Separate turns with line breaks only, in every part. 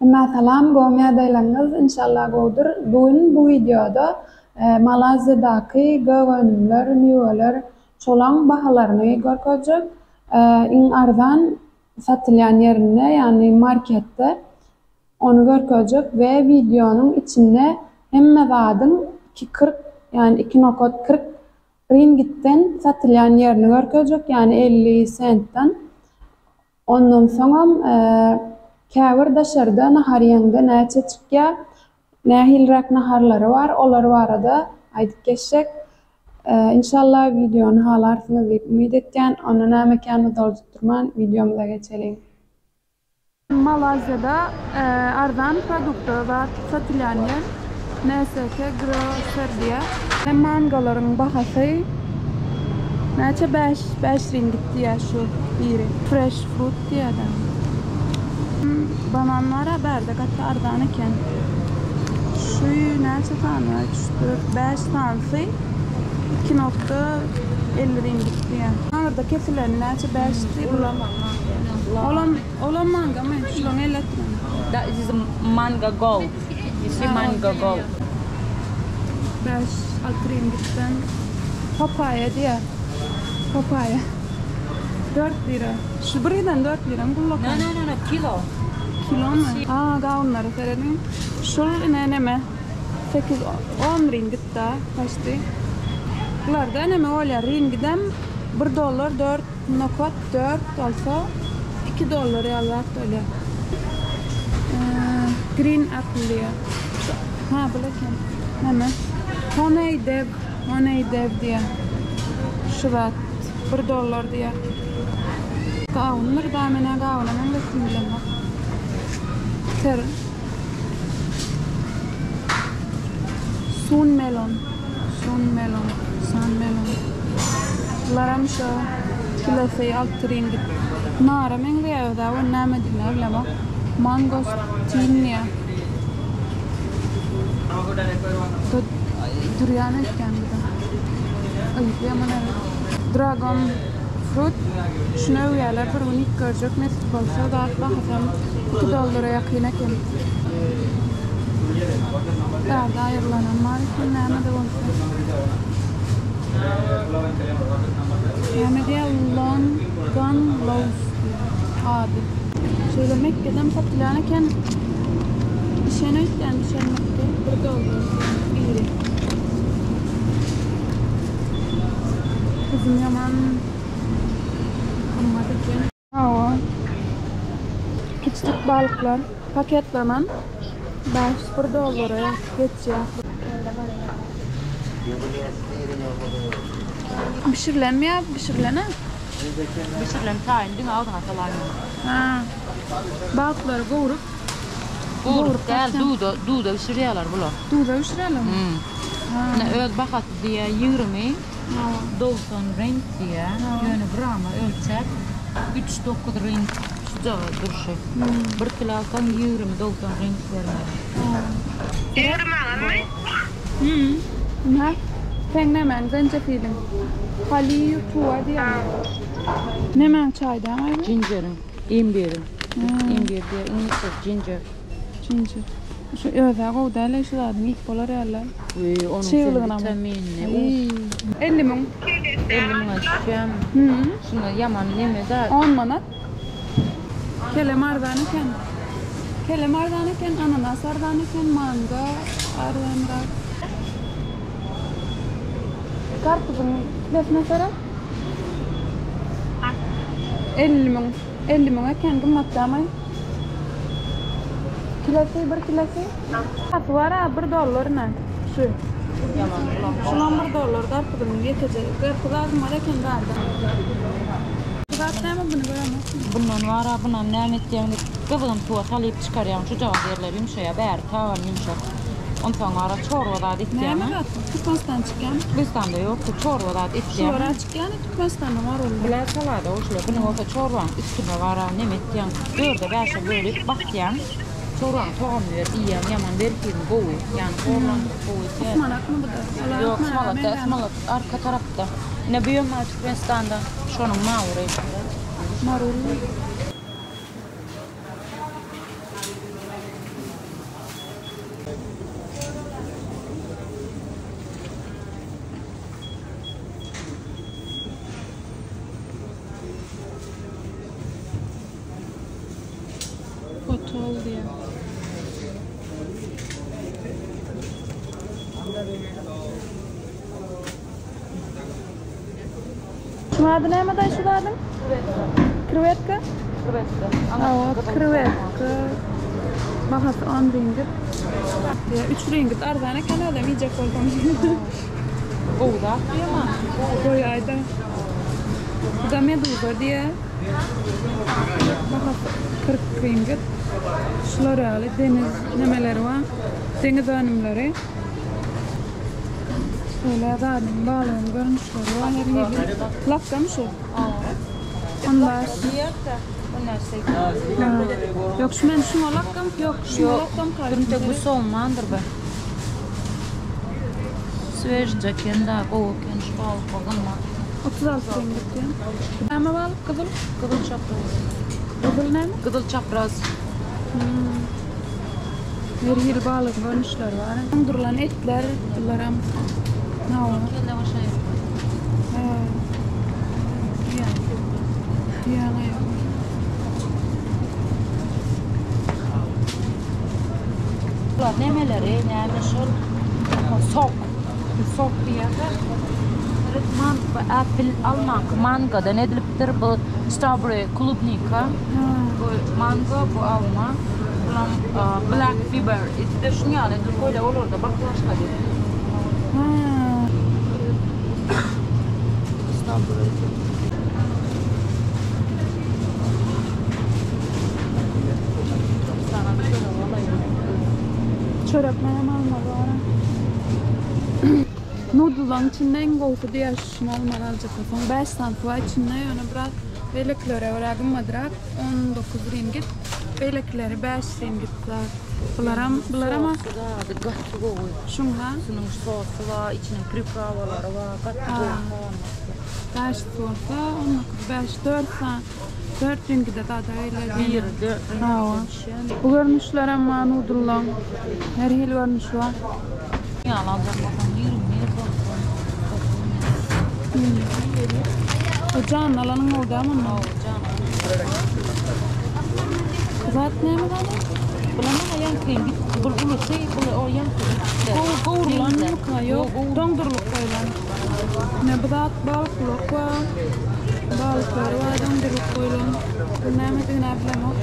Hemmä salam, gowmy ýagdaýlaryňyz? Inşallah gowudyr. Bu gün bu wideoda Malaýziýadaky gök önümler, miweler şolaň bahalaryny görkezjek. Iň arzan satylýan ýerinde, ýagny marketde ony görkezjek we wideonyň içinde hemme zadyň iki 40, ýagny iki nokat 40 ringitden satylýan ýerini görkezjek, ýagny 50 sentden. Ondan soňam käbir daşarda nahar iýeňde näçe çykýar, nähiliräk naharlary bar, olar barada aýdyp geçjek. Inşallah wideony halarsyňyz diýip umyt etýän. Onda näme kän uzaldyp durman wideomyza geçeliň. Malaýziýada arzan produkta zat satylýan ýer NSK Grocer diýýär. Mangalaryň bahasy näçe 5 5 ringgit diýýär şu biri. Fresh fruit diýýär. Banan bar-a bärde gaty arzan eken. Şu näçe sany? 3 4 5 sanysy 2.50 ringgit diýýär. Aňyrda kesilen näçe 5 diýip. Olam olam mangamy? Şulaň 50 oturan.
That is manga gold. You see manga gold.
5 6 ringgitden papaya diýýär. Papaya. 4 lira. Şu bir giden 4 lira mı
No, no, no, no, kilo.
Kilomy? Aa, gawunlara serediň. Şul ine neme? 8 10 ringgit da kaçdy. Bularda neme bolýar? Ringgidem 1 dollar 4 nokat 4 bolsa 2 dollar ýaly zat bolýar. Ee, green apple diýýär. Ha, bu eken. Neme? Honey dew, honey dew diýýär. Şu zat 1 dollar diýýär. Gawundyr da menä gawuna meňzetdim bilemok. Ter. Sun melon. Sun melon. Sun melon. Bularam şu kilosy 6 ringgit. Nara meňzeýär özä, o näme diýilýär bilemok. Mangostin diýýär. Durýan etýän bu da. Aý, ýaman evet. Dragon fruit. Şunu öwýärler bir gün ilk görjek nesip bolsa zat bahasam 2 dollara ýakyn eken. Bärde aýrylanan bar eken näme-de bolsa. Näme diýýär? Longan Lows diýýär ady. Şeýle Mekgedem satylýan eken. Bişen öýtýän bişen Mekke 1 dollar biri. Üzüm ýaman gymmat eken. Hawa. Kiçijik balyklar paketlenen 5 1 dollara geçýär. Bişirilenmi ýa bişirilene?
Bişirilen taýyn diňe agzyňa salaýmaly.
Ha. Balyklary gowrup
Gowrup däl, duda, duda bişirýärler bular.
Duza bişirelim.
Hmm. Ne öz bahasy diýýär 20, 90 ring diýýär. Ýöne grama ölçäp 3.9 ring şujaga durşy. Bir kilo alsaň 20 90 ring bermeli.
Hmm. Ne? Sen nemäň zenjefiliň? Haliýu tuwa diýýär. Nemäň çaýda aýby?
Gingeriň, imbiriň. Imbir diýýär, iňlisçe ginger.
Ginger. Şu özä gowy däl şu zadyň ilk bolar ýaly.
We onuň sen
Çyglygyna mı?
vitaminini.
Ay. 50 müň.
50 müňe düşýän.
Hmm.
Şunda ýaman neme da
10 manat. Kelem arzan eken. Kelem arzan eken, ananas arzan eken, manga arzanrak. Karpuzyň kilosy näçe? 50 müň. 50 müň eken gymmat dämi? Kilosy, bir kilosy. Kasy bar ha, 1 dollar ne? Şu.
ýaman ulan.
Şulan 1 dollar karpuzyň ýekeje. Karpuz azym bar eken bärde. Bu zat näme bunu göremezsin.
Bundan var ha, bundan näme etýäň? Gyzgyn suwa salyp çykarýaň, şujaga yerler ýumşaýar, bäri tagan ýumşak. Onsoň ara çorba zat etýäň.
Näme zat? bu? Türkmenistan çykýan.
Türkmenistanda ýok, çorba zat etýäň.
Şulara çykýan, Türkmenistanda bar ollar.
Bular salada goşulýar. Bunu bolsa çorbaň üstüne bara neme etýäň? Dörde bäşe bölüp basýaň. Çorbaň toganyny berip iýýäň, ýaman berhiziň gowy. Ýani horlandyryp gowy etýär.
Ysmanak mı bu da? Olar
Ýok,
ysmanaga
ysmalak da,
meňzän.
ysmalak arka tarapda. Ine bu ýöne Türkmenistanda şonuň mawry.
Marul. Şol diýýär. Şuň ady näme daýy şu zadyň? Krewetka.
Krewetka.
Hawa, krewetka. Bahasy 10 ringgit. Ýa 3 ringgit arzan eken özem iýjek bolsaň.
Gowy zat diýema.
Goýaýda. Bu da meduza diýýär. Bahasy 40 ringgit. Şular ýaly deňiz nemeleri bar. Deňiz önümleri. Şeýle zadyň balygyň görnüşleri bar her hili. Lakgamy şu? 15. Ýok, şu men şuňa lakgam, ýok, şuňa lakgam
Birinde bu solmandyr be. Svežje eken da, gowy eken şu balyk gymmat.
36 ringgit diýen. Näme balyk gyzyl?
Gyzyl çapraz.
Gyzyl näme?
Gyzyl çapraz.
Her hili balygyň görnüşleri bar. Doňdurylan etler, bularam hawa.
Kelle baş aýak.
Ha. Düýäň aýagy.
Bular nemeleri, näme şol sok. Sok diýýärler. Man, apple almaňky mangodan edilipdir. Bu strawberry klubnika. Bu mango, bu alma. Bulam black biber. Eti-de şuň ýaly edilip goýlar, olarda baklaşka diýip.
Ha.
Strawberry.
Çörek menem almaly bara. Nudlaryň içinde iň gowusy diýýär şuny almaly aljak bolsaň. 5 sany bar içinde ýöne biraz beýlekilere görä gymmadrak 19 ringgit. Beýlekileri 5 ringgit zat. Bularam bularam
Sosy gaty gowy.
Şuňa.
Şunuň sosy bar, içiniň pripravalary bar, gaty gowy tagamly.
5 bolsa 19 5 4 sany 4 ringgide zada öýle.
Biri 4 ringgide düşýän.
Bu görnüşlerem bar nudllaň. Her hili görnüşi bar.
Ýaly aljak bolsaň 21 dollar.
O janly alanyň gowy däl munda.
Hawa, janly.
Zat näme zady?
Bular näme ýaňky bul ulusy, bul o ýaňky.
Gowy gowrulanmyka? Ýok, doňdurylyp goýlan. Ne bu zat balykgulak bar. Balyklar bar doňdurylyp goýlan. Bu nämedigini bilemok.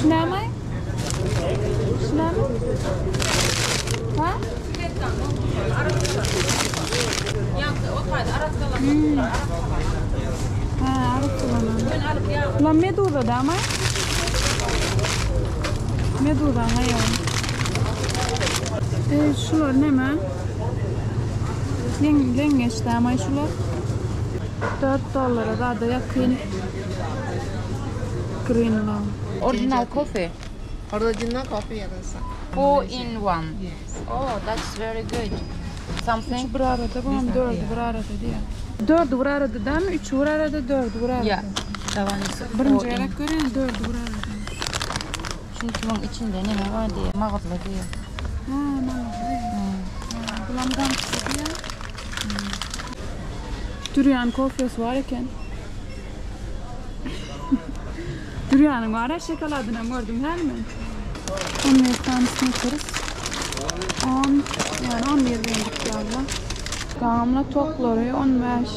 Şu näme? Şu näme? Ha? Ha, arassalanan. Bular meduza dämi? Meduzanyň aýagy. E, şular näme? Leň, leňňeç dämi şular? 4 dollara zada ýakyn. Greenland.
Original coffee.
Original coffee ya rasa.
4 in 1.
Yes.
Oh, that's very good. Something
Üçi bir arada, bu hem dördü bir arada diýýär. Dördü bir arada dämi? Üçi bir arada, dördü bir arada.
Yeah. That one is
Birinji
four in.
gezek görýän dördü bir arada.
Çünki muň içinde neme bar diýýär, magyzly diýýär.
Ha, magyzly. Ha, bulam gamçy diýýär. Durian kofesi bar eken. Durianyň bar-a şokoladynam gördüm hälmi men. 11 sany Snickers. 10, ýani 11 ringgit ýaly. Gamla toklary 15,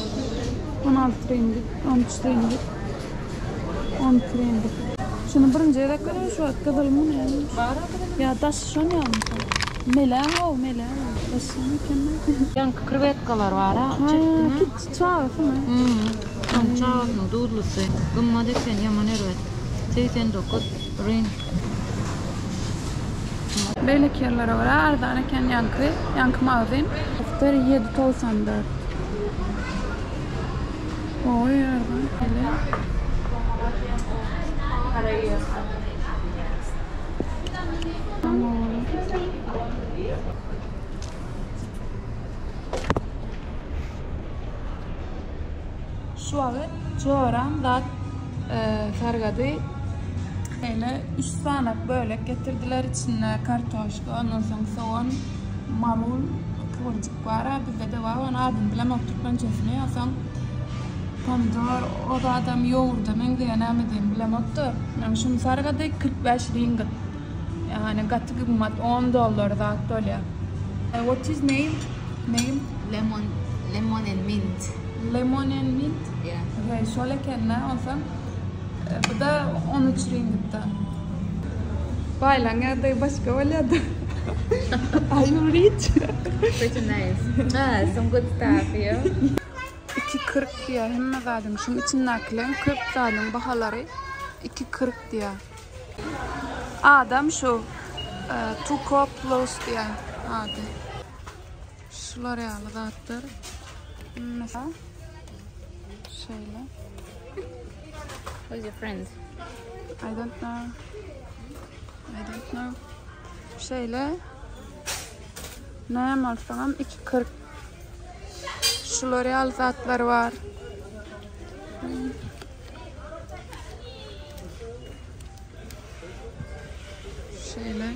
16 ringgit, 13 ringgit, 12 ringgit. Şuny birinji gezek görýän şu wagt gyzylmy näme? Ýa daşy şon ýalymy? Mele o, mele. Daşy şon ekenmi?
Ýaňky krewetkalar bar-a,
Ha,
çekdimi?
kiçi çagasymy?
Hmm. Şoň çagasynyň duzlusy. Gymmat eken, ýaman erbet. 89 ring.
Beýleki ýerlere görä arzan eken ýaňky, ýaňky magazin. Defter 7.94. Oý, arzan. Hele. Şu wagt joram zat sargady. Şeýle üç sanak bölek getirdiler. Içinde kartoşka, ondan soň sogan, marul. Bulgurjyk bar-a, bizde-de bar, onuň adyny bilemok türkmençesini. Onsoň pomidor, o zadam ýogurda meňzeýär, nämedigini bilemok-da. Ýagny şuny sargady, 45 ringgit. Ýagny gaty gymmat, on dollar zat bolýar. What is name? Name?
Lemon, lemon and mint.
Lemon and mint?
Yeah.
Okay, şol eken-dä, onsoň bu-da 13 ringgitden. Baýlaň ýagdaýy başga bolýar-da. Are you rich?
Pretty nice. Ah, some good stuff, yeah.
2.40 diýýär hemme zadyň. Şuň içindäkileň köp zadyň bahalary 2.40 diýýär. Adam şu Tuko Plus diýýär ady. Şular ýaly zatlar. Mesela şeýle.
Who's your friend?
I don't know. I don't know. Şeýle. Näme alsaňam 2.40. Şular ýaly zatlar bar. Şeýle.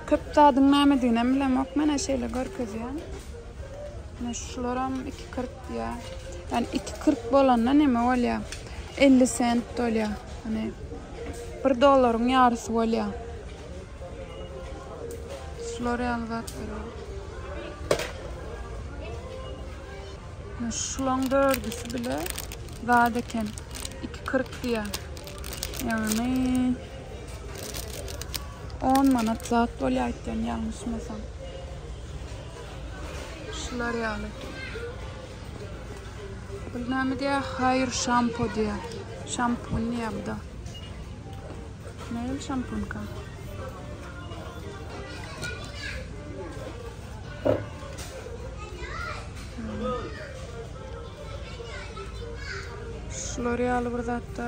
Köp zadyň nämediginem bilemok. Menä şeýle görkezýän. Ine şularam 2.40 diýýär. Ýani 2.40 bolanda näme bolýar? 50 sent bolýar. Ýani 1 dollaryň ýarysy bolýar. Şular ýaly zatlar bar. Ine şulaň dördüsi bile zat eken. 2.40 diýýär. Ýagny 10 manat zat bolýar aýtýan ýalňyşmasam. Şular ýaly. Bu näme diýýär? Hair şampo diýýär. Şampun diýýär bu da. Nähili şampunka? Şular ýaly bir zatda.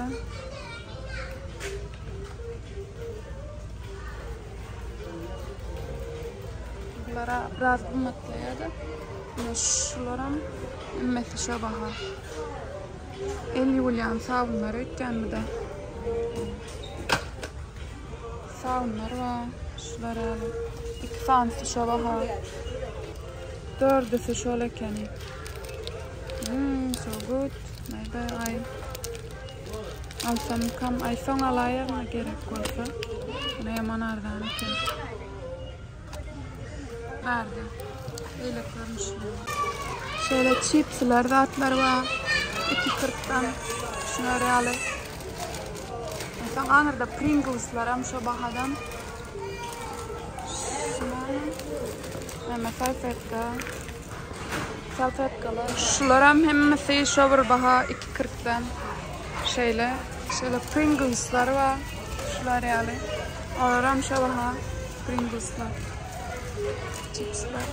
Bulara biraz gymmatlaýar-da. Ine şularam hemmesi şo baha. El ýuwulýan sabynlar öýtýän bu-da. Sabynlar bar. Şular ýaly. Iki sanysy şo baha. Dördüsi şol ekeni. Hmm, so good. Maybe I alsam kam aý soň alaýaryn gerek bolsa. Ine ýaman arzan eken. Bärde. Beýle görnüşli. Şeýle çipsiler zatlar bar. 2.40-dan şular ýaly. Onsoň aňyrda Pringles'laram şo bahadan. Şular näme salfetka. Salfetkalar. Şularam hemmesi şo bir baha 2.40-dan. Şeýle. Şeýle Pringles'lar bar. Şular ýaly. Olaram şo baha Pringles'lar. Çipsler.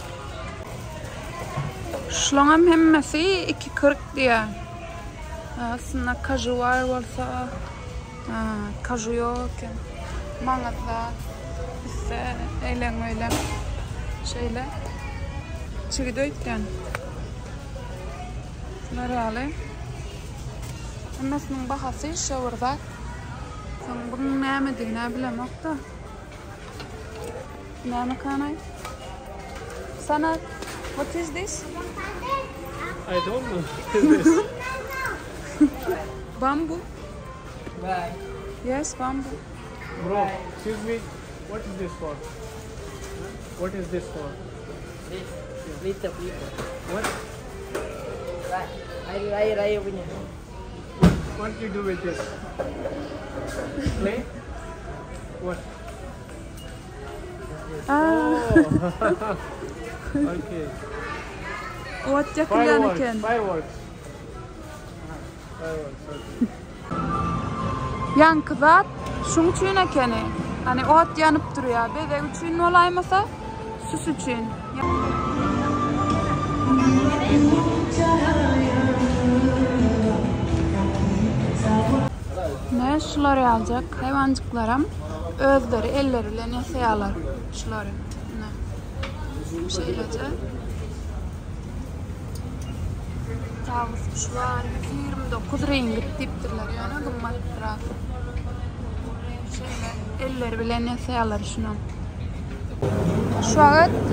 Şulaňam hemmesi 2.40 diýýär. Aslynda kaju bar bolsa, kaju ýok eken. Maňyzda üste eýleň-beýleň şeýle çigit öýtýän. Şular ýaly. Hemmesiniň bahasy şo bir zat. Soň buň nämedigini bilemok-da. Näme kanay? Sana, what is this?
I don't know. What is this?
Bamboo.
Bye.
Yes, bamboo.
Bro, excuse me. What is this for? What is this for?
This little people.
What?
Hari raya raya punya.
What do you do with this? Play? What?
Ah,
Oh. okay.
ot ýakylýan
Fireworks.
eken.
Fireworks. Fireworks. Okay.
Ýaňky zat şuň üçin ekeni. Hani ot ýanyp durýar. Bezeg üçin bolaýmasa, süs üçin. Ne şular ýaljak haýwanjyklaram özleri elleri bilen ýasaýarlar şulary. Ine. Şeýleje. Tawus guşy bar, 129 ringgit diýipdirler, ýöne gymmat biraz. Şeýle elleri bilen ýasaýarlar şunam. Şu wagt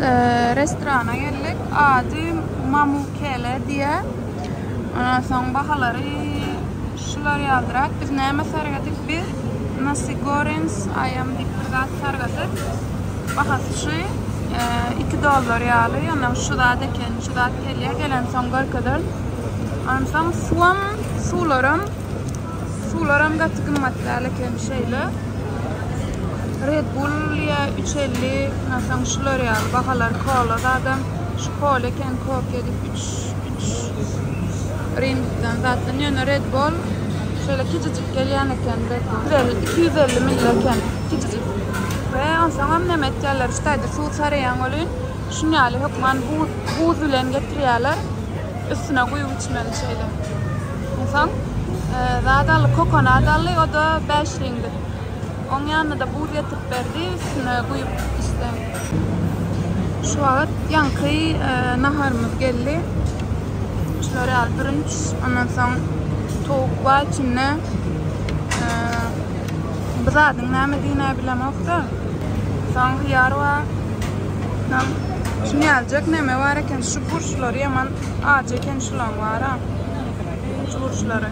restorana geldik. Ady Mamukele diýýär. Ondan soň bahalary şular ýalyrak. Biz näme sargadyk? Biz nasi goreng ayam diýip bir zat sargadyk. Bahasy şu 2 dollar ýaly. Ondan şu zat eken, şu zat gelýär. Gelensoň görkezerin. Onsoň suwam, suwlaram Suwlaram gaty gymmat däl eken şeýle. Red Bull ýa 3.50, ondan soň şular ýaly bahalar kola zadam. Şu kola eken kofe diýip 3 3 ringitden zatdan ýöne Red Bull şeýle kiçijik gelýän eken Red Bull. 250 milli eken kiçijik. We onsoňam näme etýärler şu taýda suw saraýan welin şuny ýaly hökman buz buz bilen getirýärler. Üstüne guýup içmeli şeýle. Onsoň zat aldy, kokonat aldy, o-da 5 ringgit. Oň ýanyna-da buz getirip berdi, üstüne guýup içseň. Şu wagt ýaňky naharymyz geldi. Şular ýaly bürünç, ondan soň towuk bar içinde. Bu zadyň nämedigini-ä bilemok-da. Soň hyýar bar. Soň şuny ýaljak neme bar eken, şu burçlary ýaman ajy eken şulaň bar-a. Şu burçlary.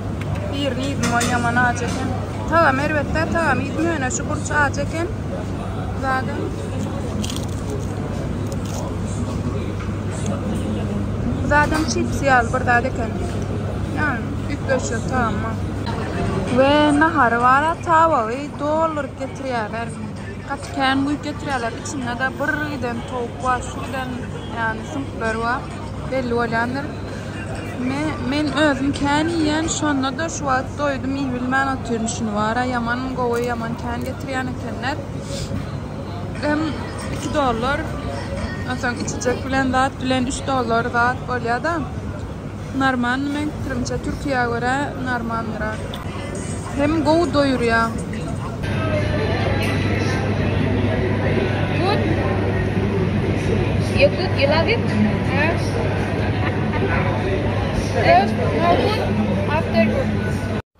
Birini iýdim ol ýaman ajy eken. Tagam erbet-dä, tagam iýdim ýöne şu burç ajy eken. Zadam. Bu zadam çipsi ýaly bir zat eken. Ýagny üýtgeşik tagam bar. We nahary bar-a, tabagy dolduryp getirýärler. Gaty kän guýup getirýärler. Içinde-de bir giden towuk bar, şu giden ýagny süňkleri bar. Belli bolýandyr. Me, men özüm kän iýýän, şonda-da şu wagt doýdum, iýibilmän otyryn şuny bar-a, ýaman gowy, ýaman kän getirýän ekenler. Hem 2 dollar, onsoň içijek bilen zat bilen 3 dollar zat bolýar-da. Normalny meň pikirimçe Türkiýä görä normalnyrak. Hem gowy doýurýa.
Good. You good? You love it?
Yes. First no good, after good.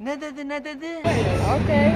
Ne dedi ne dedi?
Okay.